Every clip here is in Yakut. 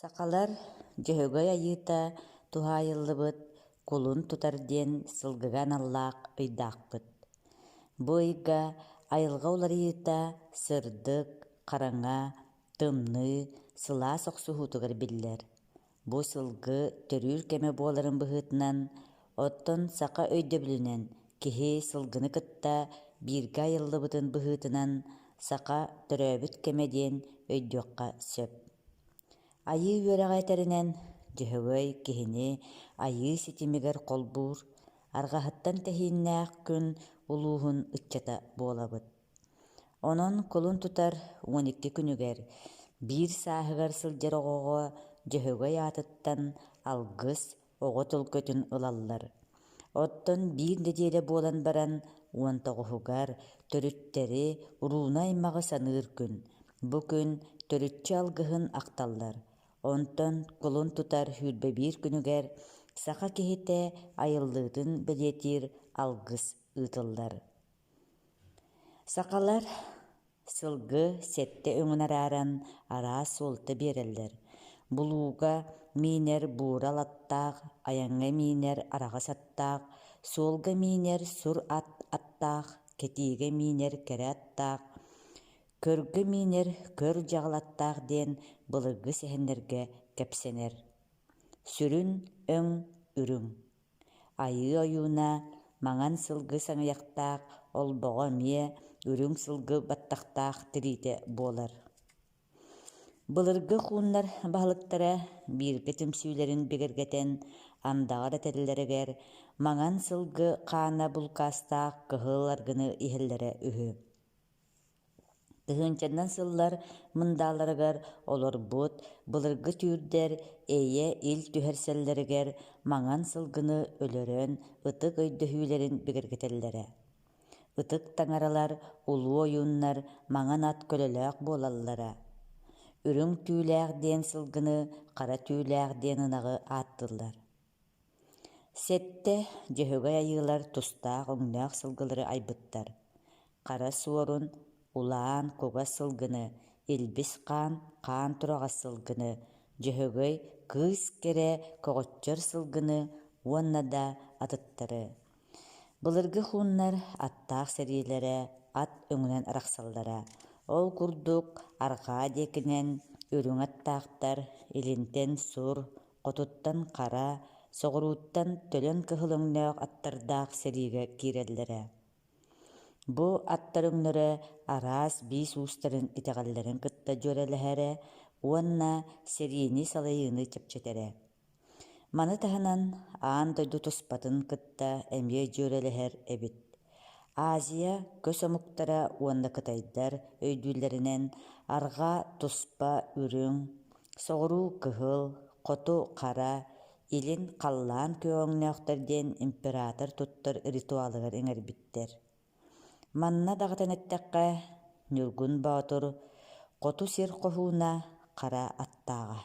Сахалар Дьөһөгөй айыыта туһаайыллыбыт кулун тутар диэн сылгыга аналлаах ыйдаахпыт. Бу ыйга айылҕа уларыйыыта сырдык, хараҥа, тымныы, сылаас охсуһуутугар биллэр. Бу сылгы төрүүр кэмэ буоларын быһыытынан, оттон саха өйдөбүлүнэн киһи сылгыны кытта бииргэ айыллыбытын быһыытынан саха төрөөбүт кэмэ диэн өйдүөххэ сөп. Айыы үөрэҕэ этэринэн, Дьөһөгөй киһини айыы ситимигэр холбуур, арҕаһыттан тэһииннээх күн улууһун ыччата буолабыт. Онон кулун тутар 12 күнүгэр биир сааһыгар сылдьар оҕоҕо Дьөһөгөй аатыттан алгыс оҕо төлкөтүн ылаллар. Оттон биир нэдиэлэ буолан баран 19-угар төрүттэри, урууну-аймаҕы саныыр күн. Бу күн төрүччү алгыһын ахталлар. Онтон кулун тутар 21 күнүгэр саха киһитэ айыллыытын бэлиэтиир алгыс ыытыллар. Сахалар сылгы сэттэ өҥүн арааран араас суолта биэрэллэр: булууга миинэр буурал аттаах, айаҥҥа миинэр араҕас аттаах, суолга миинэр сур ат аттаах, кэтиигэ миинэр кэрэ аттаах, көргө миинэр көр дьаҕыл аттаах диэн былыргы сэһэннэргэ кэпсэнэр. Сүрүн өҥ үрүҥ. Айыы ойууна маҥан сылгы саҥыйахтаах олбоҕо эмиэ үрүҥ сылгы баттахтаах тириитэ буолар. Былыргы хууннар баһылыктара бииргэ түмсүүлэрин бигэргэтэн андаҕар этэллэригэр маҥан сылгы хаана булкаастаах кыһыл аргыны иһэллэрэ үһү. Тыһыынчанан сыллар мындааларыгар олорбут былыргы түүрдэр эйэ-ил түһэрсэллэригэр маҥан сылгыны өлөрөн ытык өйдөһүүлэрин бигэргэтэллэрэ. Ытык таҥаралар, улуу ойууннар маҥан ат көлөлөөх буолаллара. Үрүҥ түүлээх диэн сылгыны хара түүлээх диэн ынаҕы ааттыыллар. Сэттэ Дьөһөгөй айыылар тустаах өҥнөөх сылгылары айбыттар: хара суорун, улаан кугас сылгыны, илбис хаан, хаан тураҕас сылгыны, Дьөһөгөй кыыс кэрэ көҕөччөр сылгыны уонна да атыттары. Былыргы хууннар аттаах сэриилэрэ ат өҥүнэн арахсаллара. Ол курдук арҕаа диэкинэн үрүҥ аттаахтар, илинтэн сур, хотуттан хара, соҕурууттан төлөн кыһыл өҥнөөх аттардаах сэриигэ киирэллэрэ. Бу аттар өҥнөрө араас биис уустарын итэҕэллэрин кытта дьүөрэлэһэрэ уонна сэриини салайыыны чэпчэтэрэ. Маны таһынан аан дойду туспатын кытта эмиэ дьүөрэлэһэр эбит. Азия көс омуктара уонна кытайдар өйдүүллэринэн арҕаа туспа үрүҥ, соҕуруу кыһыл, хоту хара, илин халлаан күөх өҥнөөхтөр диэн император туттар ритуалыгар иҥэрбиттэр. Манна даҕатан эттэххэ, Ньургун Боотур хоту сир хоһууна хара аттааҕа.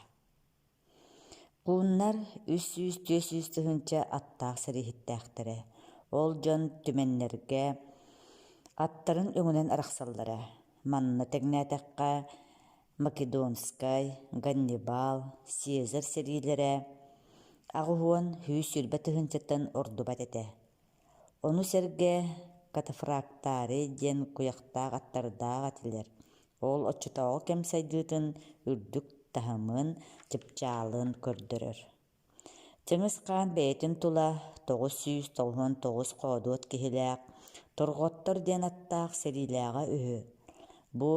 Хууннар 300-400 тыһыынча аттаах сэрииһиттээхтэрэ. Ол дьон түмэннэргэ аттарын өҥүнэн арахсаллара. Манна тэҥнээтэххэ, Македонскай, Ганнибал, Цезарь сэриилэрэ 80-120 тыһыынчаттан ордубат этэ. Ону сэргэ катафрактари диэн куйахтаах аттардаах этилэр. Ол оччотооҕу кэм сайдыытын үрдүк таһымын, чыпчаалын көрдөрөр. Чыҥыс Хаан бэйэтин тула 999 хоодуот киһилээх Торҕоттор диэн аттаах сэриилээҕэ үһү. Бу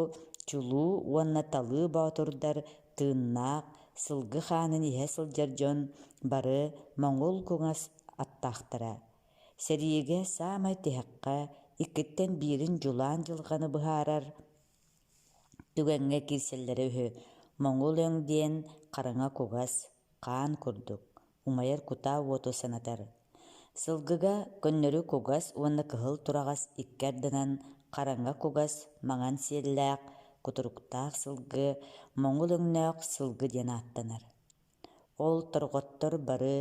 чулуу уонна талыы боотурдар тыыннаах, сылгы хаанын иһэ сылдьар дьон бары моҥул куҥас аттаахтара. Сэриигэ саамай тиһэххэ иккиттэн биирин дьулаан дьылҕаны быһаарар түгэҥҥэ киирсэллэрэ үһү. Моҥул өҥ диэн хараҥа кугас, хаан курдук, умайар кутаа уоту санатар. Сылгыга көннөрү кугас уонна кыһыл тураҕас икки ардынан хараҥа кугас, маҥан сиэллээх, кутуруктаах сылгы, моҥул өҥнөөх сылгы диэн ааттанар. Ол торҕоттор бары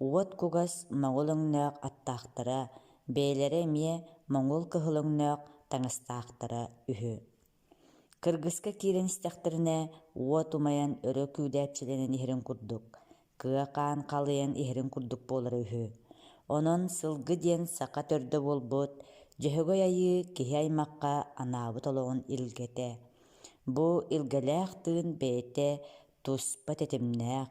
уот кугас моҥул өҥнөөх аттаахтара, бэйэлэрэ эмиэ моҥул кыһыл өҥнөөх таҥастаахтара үһү. Кыргыска киирэн истэхтэринэ, уот умайан өрө күүдээччилэнэн иһэрин курдук, кыа хаан халыйан иһэрин курдук буолара үһү. Онон сылгы диэн саха төрдө буолбут Дьөһөгөй Айыы киһи аймахха анаабыт олоҕун илгэтэ. Бу илгэлээх тыын бэйэтэ туспа тэтимнээх,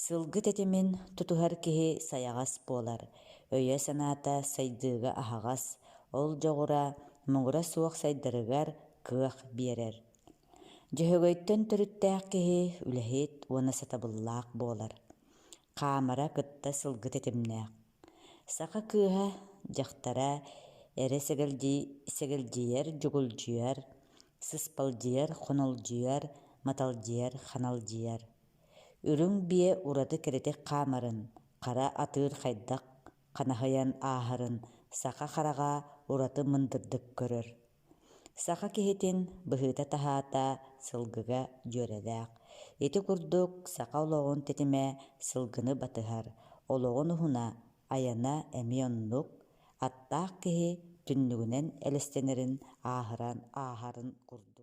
сылгы тэтимин тутуһар киһи сайаҕас буолар, өйө-санаата сайдыыга аһаҕас, ол дьоҕура муҥура суох сайдарыгар кыах биэрэр. Дьөһөгөйтөн төрүттээх киһи үлэһит уонна сатабыллаах буолар. Хаамара кытта сылгы тэтимнээх. Саха кыыһа, дьахтара эрэ сэгэлдьийэр, дьугулдьуйар, сыспалдьыйар, хонолдьуйар, маталдьыйар, ханалдьыйар. Үрүҥ биэ ураты кэрэтик хаамарын, хара атыыр хайдах ханаһыйан ааһарын саха хараҕа ураты мындырдык көрөр. Саха киһитин быһыыта-таһаата сылгыга дьүөрэлээх. Ити курдук саха олоҕун тэтимэ сылгыны батыһар, олоҕун уһуна, айана эмиэ оннук, аттаах киһи түннүгүнэн элэстэнэрин ааһарын курдук.